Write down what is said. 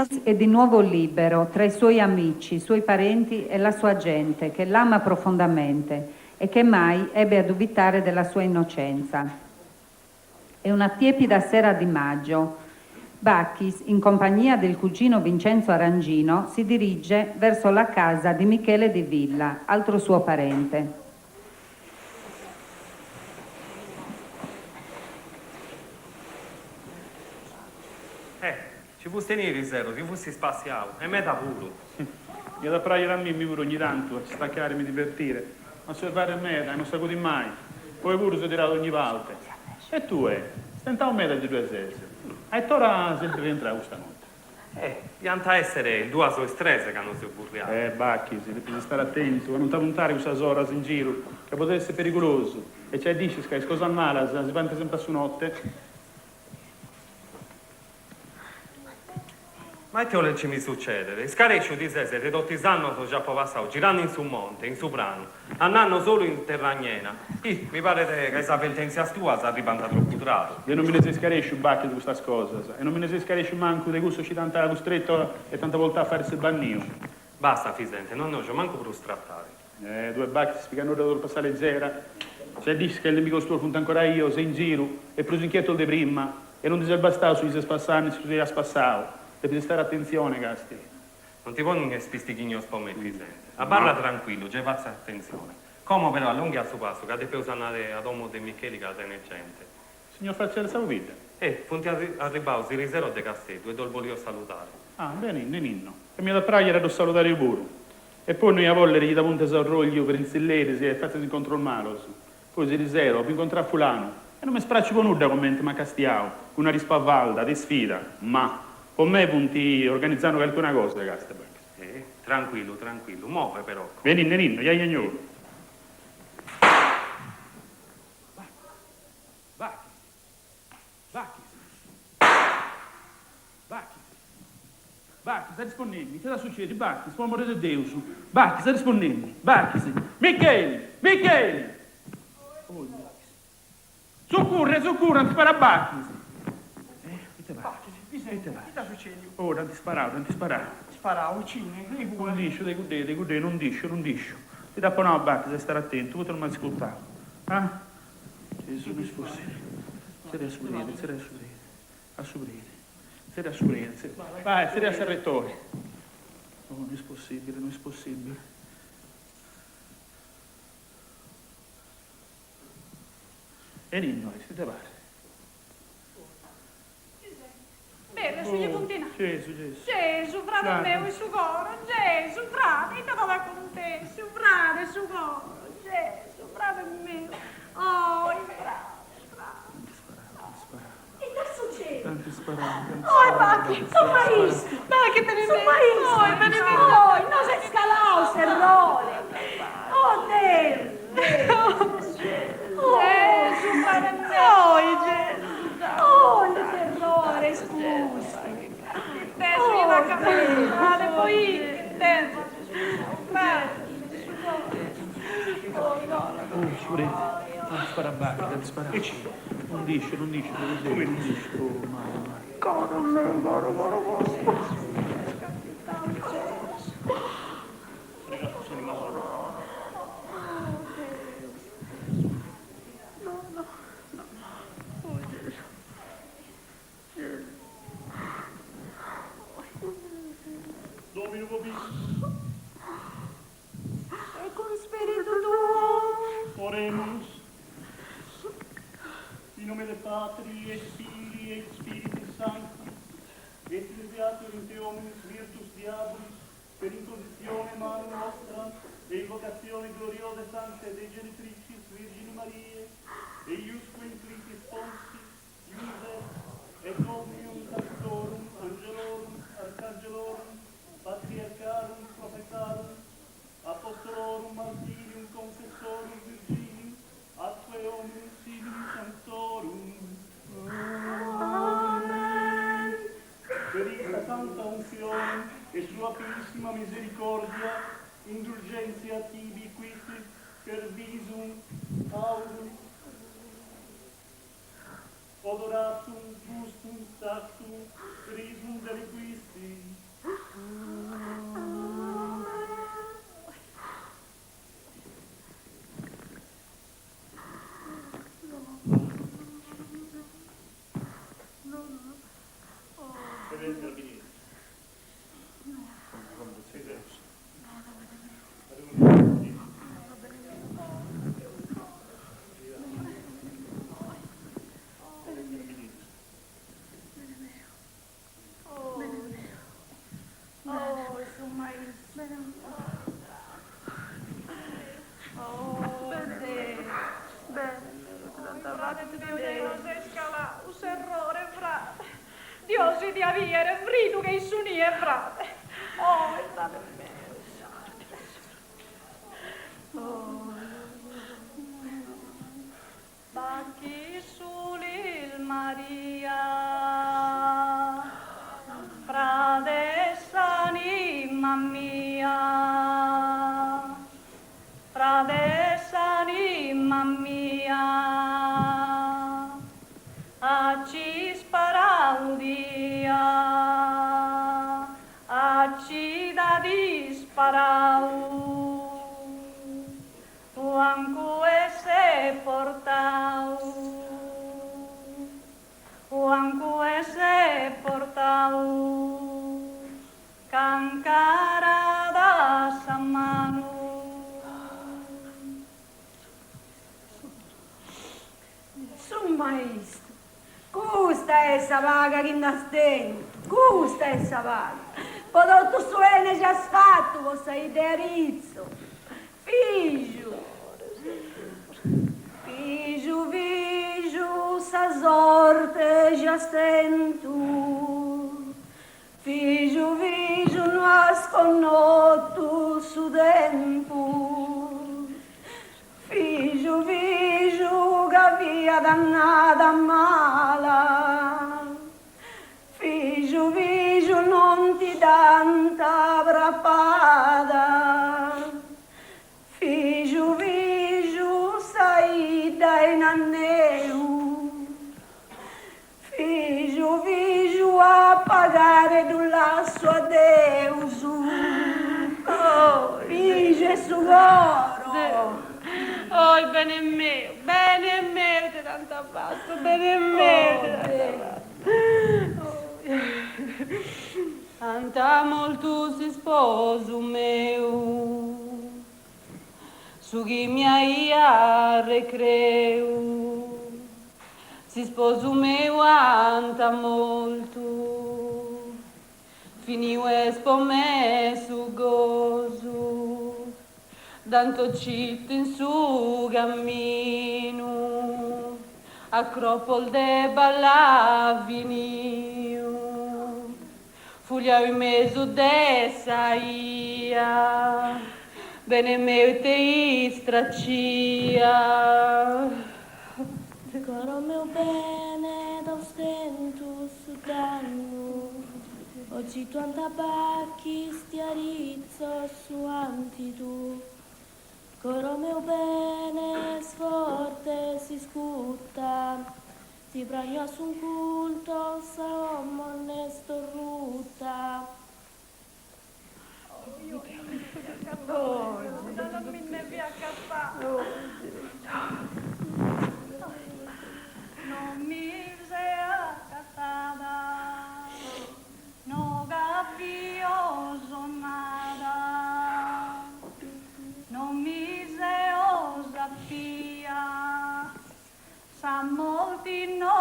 È di nuovo libero tra i suoi amici, i suoi parenti e la sua gente, che l'ama profondamente e che mai ebbe a dubitare della sua innocenza. È una tiepida sera di maggio. Bachis, in compagnia del cugino Vincenzo Arangino, si dirige verso la casa di Michele di Villa, altro suo parente. Eh, ci fusti 'eniu erisero, ti fusti spassiau, e meda puru. Iat a pràghere a mimmi puru ogni tantu a staccare e mi divertire, ma osservare meda e non s'acudit mai. Poi puru so tiradu ogni parte. E tue, stentau meda ti ddue ses? A it'ora ses rientrau custa notte? Eh, iant a èssere is duas o is tres cando seu furriau. Eh, Bachis, depis istare atentu a non t'apuntare cussas oras in giru, ca podet èssere perigulosu. E giai dd'iscis ca is cosas malas si faint sempre a su note. Ma ite 'olet chi mi succedet? Iscarèsciu ti ses de totu is annos chi apo passau girande in su monte, in su pranu, andando solu in terra agnena. Ih, mi paret ca is avvertentzias tuas arribant tropu tradu. Deo non mi ne seu iscarèsciu, Bachis, de custas cosas. E non mi ne seu iscarèsciu mancu de cussos chi t'ant custretu e t'ant portau a fàere su banniu. Basta, Fisente, non ne 'ògio mancu prus tratare. Eh, tue Bachis, piga nudda tropu a sa lezera. Giai dd'iscis ca is nemigos tuos funt ancora 'ios e in giru e prus inchietos de prima e non ti ses bastau su chi ses passau e su chi as passau. Depis istare atentzione, Casti. Non ti ponnes pistighignos po me, Fisente. Abarra trancuillu, giai fatzo atentzione. Como però allonghia su passu ca depeus andare a domo de Micheli ca tenet gente. Signor Falcera sa pobidda. Eh, funt arribaos erisero de Casteddu e ddos bolio saludare. Ah, beni, Ninno. E m'iat a pràghere a ddos saludare eo puru. E poi no ia bòlere chi t'apuntes a orrògliu peri in tzilleris e fatzas incontros malos. Poi erisero apo incontrau a fulanu e non m'est pràxiu po nudda comente m'at castiau, cun una rispavalda, de isfida. Ma, po me funt organizando calicuna cosa, Castebach. Eh, trancuillu, trancuillu. Move però. Beni, Ninno, ja ja Bachis. Bachis. Bachis. Bachis, arrispondemi, ite t'at sucediu? Bachis, po amore de Deus. Bachis, arrispondemi. Bachis. Micheli! Micheli! Oh, Bachis. Succurre, succurre, ant sparau a Bachis. Eh, ite Bachis, Ite ite t'at sucediu? Oh, dd'ant sparau, dd'ant sparau. Sparau, chini? Non dd'isciu, de cuddei, de cuddei, non dd'isciu, non dd'isciu. Ti dd'apo nau, Bachis, a istare atentu, poita non m'as iscurtau? Ah? Gesù, no est possibile. Tzerria a su predi, tzerria a su predi, a su predi, tzerria a su predi, tzerria, vai, tzerria a s'arretore. Oh, no est possibile, no est possibile. E Ninno est, ite paret? Bene, su gli puntina. Gesu, Gesu. Gesu, frade meu 'e su coro, Gesu, frade, ite t'at acontessiu, frade 'e su coro, Gesu, frade meu, ohi, frade, frade. T'ant sparau, t'ant sparau. Ite est sucediu? T'ant sparau, t'ant Ohi, sparau. Bachis, Su maistu! Bachis, beni Su maistu! Ohi, beni Ohi, nos est calau s'errore! Oh Deus, Deus! Gesu, frade meu! Ohi, Gesu! Oh, ite errore est custu! Tesu in a capistrale, poi tesu, Oh, su predi, t'ant sparau a Bachis, t'ant sparau. Non dd'isciu, non dd'isciu, non dd'isciu. Oh, mama, mama. Coro meu, coro, coro, coro. Domino vobiscum. E cun spiritu tuo. Oremus. In nomine Patri et Filii et Spiritus Sancti, et inviatur in te omnis virtus diabolis, per impositione manu nostra e invocatione gloriosae sanctae Dei genitricis Virgini Mariae, eiusque incliti sponsi, Iusep, et omnium sanctorum, angelorum, archangelorum, patriarcharum, prophetarum, apostolorum, martyrium, confessorum Virgilium, atque omnium simili sanctorum. Amen. Per ista sancta unctione et sua piissima misericordia indulgentia tibi qui per visum aurum odoratum gustum tactum risum deliquisti. Oh, su maistru. Oh, Deus. Frade meu, Deus, est caladu s'errore, frade. Deus si dia biere fritu che i su nie, frade. Oh, frade meu. Oh. Bacchisulil Maria, frade s'anima mia, frade s'anima mia, a ci sparau dia, a ci da disparau. Ancu esse portau, ancu esse portau, cancarada sa manu. Su maistu, Custa est sa paga chi nd'as tentu, custa est sa paga, po totu su 'ene chi as fatu po sa 'idda 'e Aritzo. Fìgiu, fìgiu, fìgiu, sa sorte chi as tentu, fìgiu, fìgiu, no as connotu su tempus, fìgiu, fìgiu, ca fiat annada mala, fìgiu, fìgiu, non ti dd'ant aprapada, fìgiu, fìgiu, sa 'idda in anneu, fìgiu, fìgiu, a pagare ddu lasso a Deus, fìgiu 'e su coro. Oi, bene meu, bene meu, ite t'ant fatu, bene meu, ite t'ant fatu. Ant mortu s'isposu meu, su chi mi aiat recreu, s'isposu meu ant mortu, finiu est po me su gosu, dd'ant ocitu in su caminu, a cropos de balla finiu, fuliau in mesu de sa 'ia, bene meu ite istracia. Coro meu bene dd'aus tentu su dannu, ocitu ant a Bachis de Aritzo su antidu. Coro meu bene est forte s'iscuta, ti pragno a suncultos sa 'omo nd'est orruta. Non mi seo acatada, no ca fio sonnada, non mi seo sapia, sa morti no.